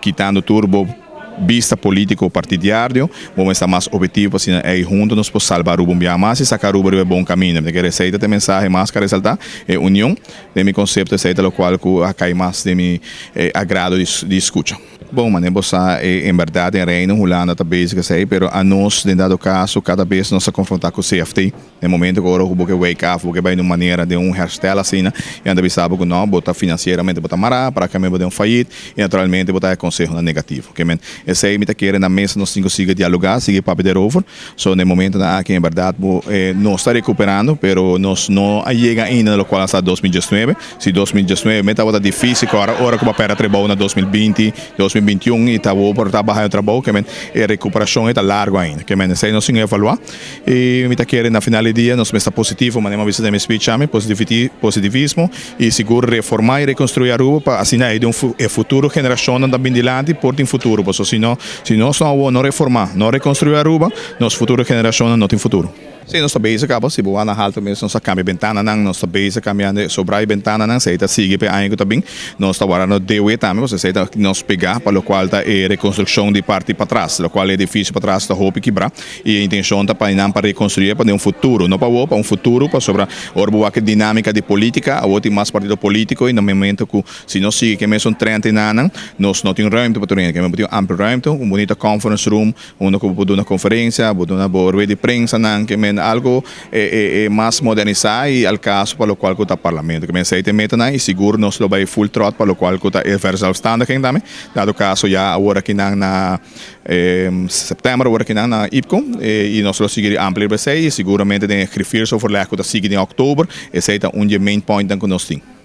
Kitando tur bo bista politico partidiario, bo mester ta mas obhetivo pa asina ey hunto nos por salba Aruba un biaha mas y saca Aruba riba e bon caminda. Mi ta kere esey ta e mensahe mas cu a resalta, e union. Den mi concepto esey ta locual cu a cay mas den mi agrado di scucha. Bon, manera bo sa en berdad den Reino Hulanda ta bezig esey, pero anos den dado caso cada bes nos ta confronta cu CFT. Den momento cu ora cu bo ke wake af, bo ke bay di un manera den un herstel asina, y nan ta bisa bo cu no, bo ta financieramente bo ta mara, practicamente bo den un fayit, y naturalmente bo ta haya consehonan negativo. Ke men, esey mi ta kere na mesa nos tin cu sigui dialoga, sigui papia derover. So den momentonan aki en berdad bo nos ta recuperando, pero nos no a yega ainda na locual a sa 2019. Si 2019 me tabata dificil cu ora ora cu bo a perde trabou na 2020, 2021 y ta bo por ta baha trabou, ke men e recuperacion e ta largo ainda. Ke men esey nos tin cu evalua. Y mi ta kere na final di dia nos mester positivo, manera mi a bisa den mi speech ami, positivismo y sigur reforma y reconstrui Aruba pa asina ey den e futuro generacionnan ta bin dilanti por tin futuro, pasobra si no, si nos no awor no reforma, no reconstrui Aruba, nos futuro generacionnan no tin futuro. Si, nos ta bezig caba, si bo wak na halto mes nos a cambia bentananan, nos ta bezig cambiando e sobra e bentananan, esey ta sigui pa e aña cu ta bin. Nos ta warda DOE tambe pasobra esey ta nos pega pa locual ta e reconstruccion di parti patras, locual e edificio patras ta hopi kibra. I e intencion ta pa nan pa reconstruye pa den un futuro, no pa awor, pa un futuro, pasobra ora bo wak e dinamica di politica, awor tin mas partido politico y na momento cu si nos sigui cu e mesun trend enanan, nos no tin ruimte pa tur hende. Bo tin un amplio ruimte, un bunita conference room, unda cu bo por duna conferencia, bo duna bo rueda di prensanan, ke men algo mas modernisa y al caso pa locual cu ta parlamento. Ke men esey ta e metanan y sigur nos lo bay full trot pa locual cu ta e verzelfstandiging tambe, dado caso ya awor akinan na. September awor akinan na IPCO y nos lo sigui di amplia riba esey y seguramente den e grifiersoverleg cu ta sigui den october esey ta un di e main pointnan cu nos tin.